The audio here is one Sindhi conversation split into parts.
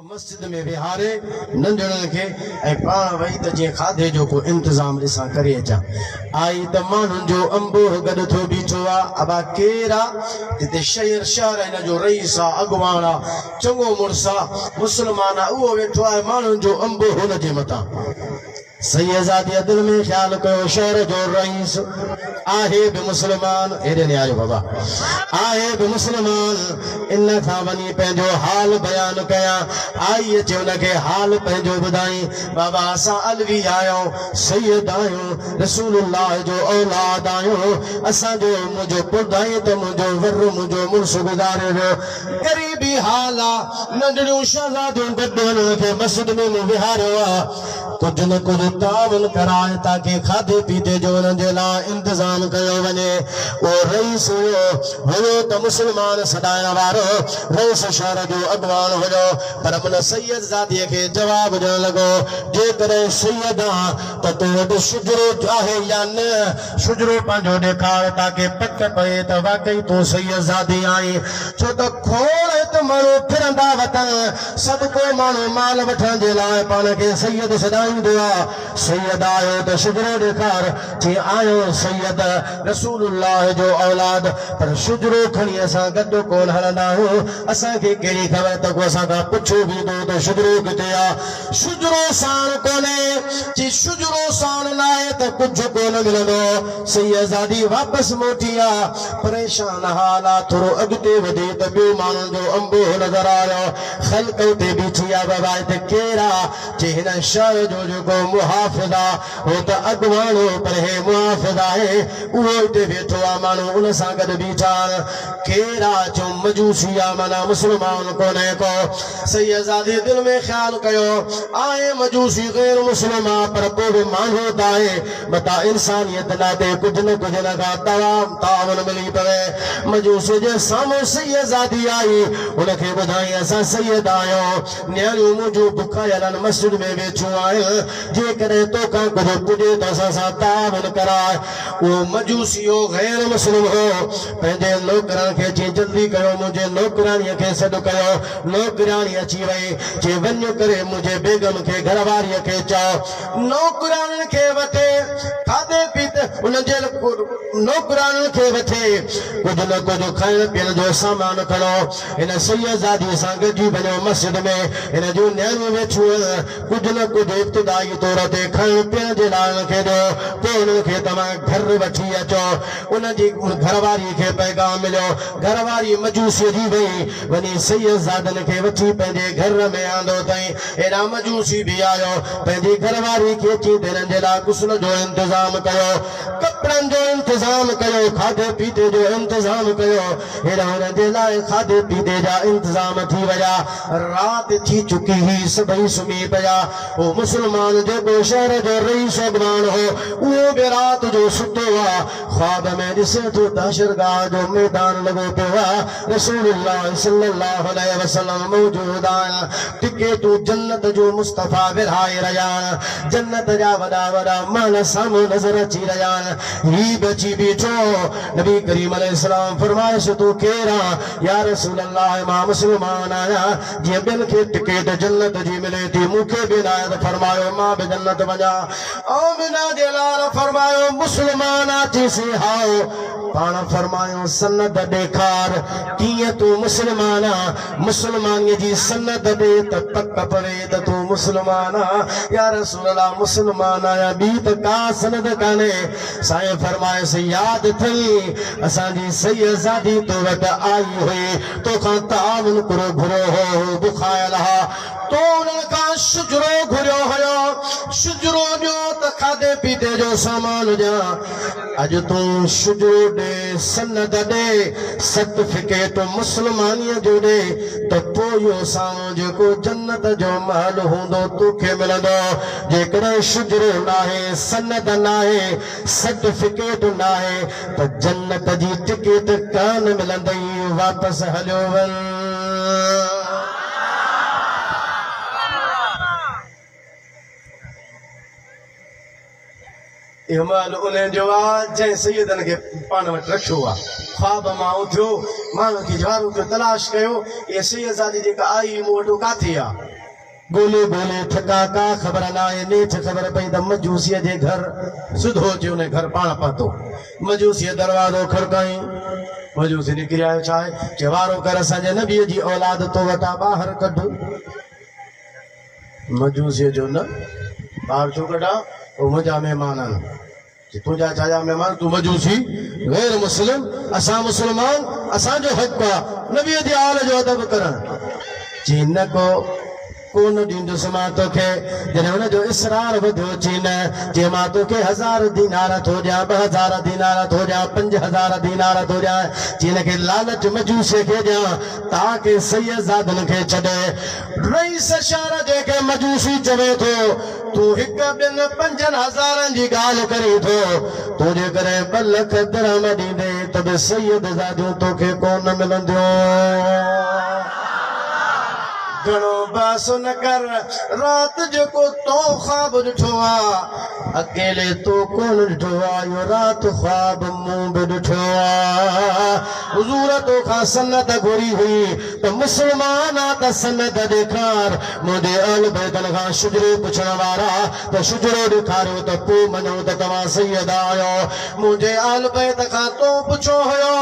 مسجد ۾ ويهاري ننڍڙن کي ۽ پاڻ وئي ته جيئن کاڌي جو ڪو انتظام ڏسان ڪري اچان. آئي ته ماڻهن جو انبوهه گڏ ٿيو بيٺو آ. ابا ڪير آ؟ جتي شهر شهر هن جو رئيس آ، اڳواڻ آ، چڱو مڙس آ، مسلمان آ، اهو ويٺو آهي ماڻهن جو انبوهه هن جي مٿان. سيدزاديء دل ۾ خيال ڪيو، شهر جو رئيس آهي به مسلمان، هيڏي نهاريو بابا، آهي به مسلمان، ان کان وڃي پنهنجو حال بيان ڪيان. آئي اچي ان کي حال پنهنجو ٻڌائين، بابا اسان علوي آهيون، سيد آهيون، رسول الله جو اولاد آهيون، اسان جو منهنجو پڙڏائين ته منهنجو ور منهنجو مڙس گذاري ويو، غريبي حال آ، ننڍڙيون شهزاديون گڏ انهن کي مسجد ۾ مون ويهاريو آ. ڪجهه نه ڪجهه تعاون ڪراء تاڪه کاڌي پيتي جو انهن جي لاء انتظام ڪيو وڃي. اهو رئيس هيو. هيو ته مسلمان سڏائڻ وارو رئيس شهر جو اڳواڻ هيو پر من سيد زادي کي جواب ڏيڻ لڳو، جيڪڏهن سيد آن ته تو وٽ شجرو آهي يا نه؟ شجرو پنهنجو ڏيکار تاڪه پڪ پئي ته واقعي تون سيد زادي آهين. ڇو ته کوڙ هت ماڻهو ڦرندا وتن. سڀ ڪو ماڻهو مال وٺڻ جي لاء پاڻ کي سيد سڏائيندو آ. سيد آهيو ته شجرو ڏيکار. چي آهيون سيد، رسول الله جو اولاد، پر شجرو کڻي اسان گڏ ڪونه هلندا آهيون. اسان کي ڪهڙي خبر ته ڪو اسان کان پڇيو ويندو ته شجرو ڪٿي آ. شجرو ساڻ ڪونهي. چي شجرو ساڻ ناهي ته ڪجهه ڪونه ملندو. سيدزادي واپس موٽي آ. پريشان حال آ. ٿورو اڳتي وڌي ته ٻيو ماڻهن جو انبوهه نظر آيو. خلق اتي بيٺي آ. بابا هتي ڪير آ؟ چي هن شهر جو جيڪو محافظ آ. هو ته اڳواڻ هو پر هي محافظ آهي. اهو اتي ويٺو آ. ماڻهو ان سان گڏ بيٺا آهن. ڪير آ؟ چيو مجوسي آ معنيٰ مسلمان ڪونهي ڪو. سيدزادي دل ۾ خيال ڪيو، آهي مجوسي غير مسلم آ پر پوء به ماڻهو ته آهي. متان انسانيت ناتي ڪجهه نه ڪجهه هن کان تعاون ملي پوي. مجوسيء جي سامهون سيدزادي آئي. هن کي ٻڌائين، اسان سيد آهيون. نياڻيون منهنجون بکايل آهن، مسجد ۾ ويٺيون آهن. جيڪڏهن توکان ڪجهه پڄي ته اسان سان تعاون ڪراء. اهو مجوسي هو، غير مسلم هو. پنهنجي نوڪرن کي چيائين، جلدي ڪيو، منهنجي نوڪرياڻيء کي سڏ ڪيو. نوڪرياڻي اچي وئي. چي، وڃ ڪري منهنجي بيگم کي، گهر واريء کي چئو. نوڪرياڻين کي وٺي، کاڌي پيتي انهن جي نوڪرياڻين کي وٺي، ڪجهه نه ڪجهه کائڻ پيئڻ جو سامان کڻو. هن سيدزاديء سان گڏجي وڃو مسجد ۾. هن جون نياڻيون ويٺيون آهن. ڪجهه نه ڪجهه ابتدائي طور تي کائڻ پيئڻ جي لاء انهن کي ڏيو، پوء انهن کي توهان گهر وٺي اچو. ان جي گهر واريء کي پيغام مليو. گهر واري مجوسيء جي وئي. وڃي سيدزادن کي وٺي پنهنجي گهر ۾ آندو اٿائين. هيڏانهن مجوسي به آيو. پنهنجي گهر واري کي اچي ته هنن جي لاء غسل جو انتظام ڪيو. ڪپڙن جو انتظام ڪيو. کاڌي پيتي جو انتظام ڪيو. هيڏانهن هنن جي لاء کاڌي پيتي جا انتظام ٿي ويا. رات ٿي چڪي هئي. سڀئي سمهي پيا. هو مسلمان جيڪو شهر جو رئيس اڳواڻ هو، اهو به رات جو ستو آ. خواب ۾ ڏسي ٿو ته حشرگاهه جو ميدان لڳو پيو آ. رسول الله صلي الله عليه وسلم موجود آهن. ٽڪيٽون جنت جون مصطفيٰ ورهائي رهيا آهن. جنت جا وڏا وڏا محل سامهون نظر اچي رهيا آهن. هي به اچي بيٺو. نبي ڪريم عليه السلام فرمايس تون ڪير آن؟ يا رسول الله مان مسلمان آهيان. جيئن ٻين کي ٽڪيٽ جنت جي ملي ٿي مون کي به عنايت فرمايو مان به جنت وڃان. آمنه جي لال فرمايو مسلمان آ؟ چيسين هائو. پاڻ فرمايو سند ڏيکار ڪيئن تون مسلمان آ؟ مسلمانيء جي سند ڏي ته پڪ پوي ته تون مسلمان آ. يا رسول الله مسلمان آهيان ٻي ته ڪا سند ڪانهي. سائين فرمايس ياد اٿئي اسان جي سيدزادي تو وٽ آئي هئي توکان تعاون ڪرو گهريو هو، هو بکايل ها، تو انهن کان شجرو گهريو هيو، شجرو ڏيو ته کاڌي پيتي جو سامان ڏيان، اڄ تون شجرو ڏي، سند ڏي، سرٽيفڪيٽ مسلمانيء جو ڏي ته پوء اهو سامهون جيڪو جنت جو محل هوندو توکي ملندو، جيڪڏهن شجرو ناهي، سند ناهي، سرٽيفڪيٽ ناهي ته جنت جي ٽڪيٽ ڪانه ملندئي، واپس هليو وڃ. اهو محل انهي جو آ، جنهن سيدن کي پاڻ وٽ رکيو آ. خواب مان اٿيو، ماڻهن کي جهارو ڪيو، تلاش ڪيو، اها سيدزادي جيڪا آئي هئي مون وٽ، اها ڪاٿي آ؟ ڳولي ڳولي ٿڪا، ڪا خبر ناهي. نيٺ خبر پئي ته مجوسيء جي گهر سڌو اچي ان گهر پاڻ پهتو. مجوسيء دروازو کڙڪائين. مجوسي نڪري آيو، ڇا آهي؟ چي وارو ڪر اسان جي نبيء جي اولاد تو وٽان ٻاهر ڪڍ. مجوسيء چيو، نه، ٻاهر ڇو ڪڍان؟ هو منهنجا مهمان آهن. چي تنهنجا ڇا جا مهمان، تون مجوسي، غير مسلم، اسان مسلمان، اسان جو حق آ نبيء جي آل جو ادب ڪرڻ. چي نه ڪو ڪو نه ڏيندس مان توکي. جڏهن هن جو اصرار وڌيو چي نه، چي مان توکي هزار دينار ٿو ڏيان، 2000 دينار ٿو ڏيان، 5000 دينار ٿو ڏيان، چي هن کي لالچ مجوسيء کي ڏيان تاڪه سيدزادن کي ڇڏي. رئيس شهر جنهن کي مجوسي چوي ٿو، تون هڪ ٻن پنجن هزارن جي ڳالهه ڪرين ٿو، تون جيڪڏهن 2 لک درهم ڏيندين ته به سيد زاديون توکي ڪونه ملنديون. گهڻو بحث نه ڪر، رات جيڪو تو خواب ڏٺو آ، اڪيلي تو ڪونه ڏٺو آ، اهو رات خواب مون به ڏٺو آ. حضور توکان سند گهري هئي ته مسلمان آ ته سند ڏيکار، منهنجي اهل بيتن کان شجرو پڇڻ وارا ته شجرو ڏيکاريو ته پوء مڃون ته توهان سيد آهيو. منهنجي اهل بيت کان تو پڇيو هيو،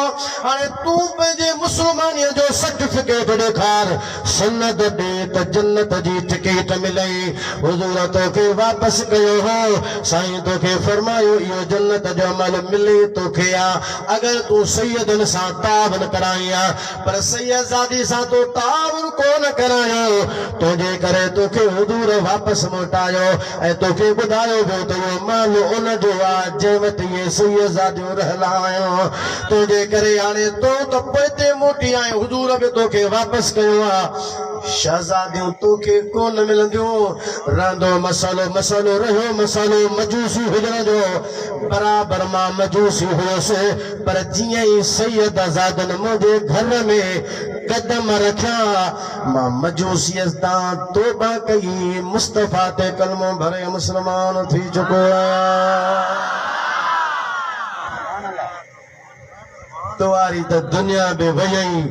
هاڻي تون پنهنجي مسلمانيء جو سرٽيفڪيٽ ڏيکار، سند ڏي ته جنت جي ٽڪيٽ ملئي. حضور توکي واپس ڪيو هو، سائين توکي فرمايو اهو جنت جو عمل ملي توکي ها اگر تون سيدن سان تعاون ڪرائين ها. پر سيدزادي سان تو تعاون ڪو نه ڪرايو، تنهنجي ڪري توکي حضور واپس موٽايو ۽ توکي ٻڌايو ويو ته اهو محل ان جو آ جنهن وٽ اهي سيدزاديون رهيل آهن، تنهنجي ڪري هاڻي تون ته پوئتي موٽي آئين، حضور به توکي واپس ڪيو آ، شهزاديون توکي ڪو نه ملنديون، رهندو مسئلو مسئلو رهيو مسئلو مجوسي هجڻ جو، برابر مان مجوسي هيس، پر جيئن ئي سيد زادن منهنجي گهر ۾ قدم رکيا، مان مجوسيت تان توبه ڪئي، مصطفيٰ تي ڪلمو ڀري مسلمان ٿي چڪو آهيان. تواري ته دنيا به ويئي،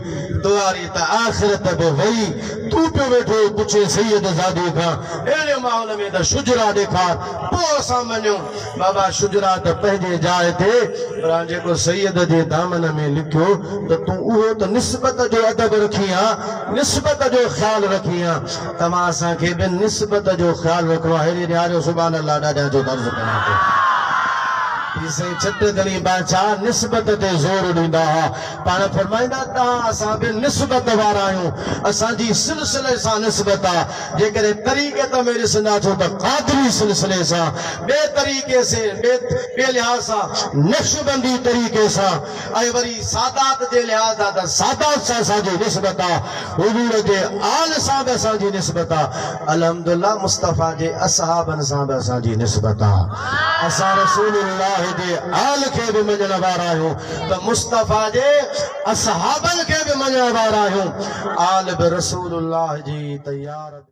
تواري ته آخرت به وئي، تون پيو ويٺو پڇين سيد زادي کان، اهڙي ماحول ۾ ته شجرا ڏيکار، پوء اسان مڃون. بابا شجرا ته پنهنجي جاء تي پر هاڻ جيڪو سيد جي دامن ۾ لکيو ته تون اهو ته نسبت جو ادب رکين ها، نسبت جو خيال رکين ها. توهان اسان کي به نسبت جو خيال رکڻو آهي. هيڏي نهاريو سبحان الله ڏاڍيان جو طرز ڪريان ٿو. پير سائين ڇٽ ڌڻي بادشاهه نسبت تي زور ڏيندا ها. پاڻ فرمائيندا توهان اسان به نسبت وارا آهيون. اسان جي سلسلي سان نسبت آ. جيڪڏهن طريقت ۾ ڏسنداسون ته قادري سلسلي سان، ٻئي طريقي سي، ٻئي لحاظ سان نقشبندي طريقي سان ۽ وري سادات جي لحاظ سان ته سادات سان اسان جي نسبت آ، حضور جي آل سان به اسان جي نسبت آ، الحمدلله مصطفيٰ جي اصحابن سان به اسان جي نسبت آ. اسان رسول الله جي آل کي به مڃڻ وارا آهيون ته مصطفيٰ جي اصحابن کي به مڃڻ وارا آهيون. آل به رسول الله جي ته يار به.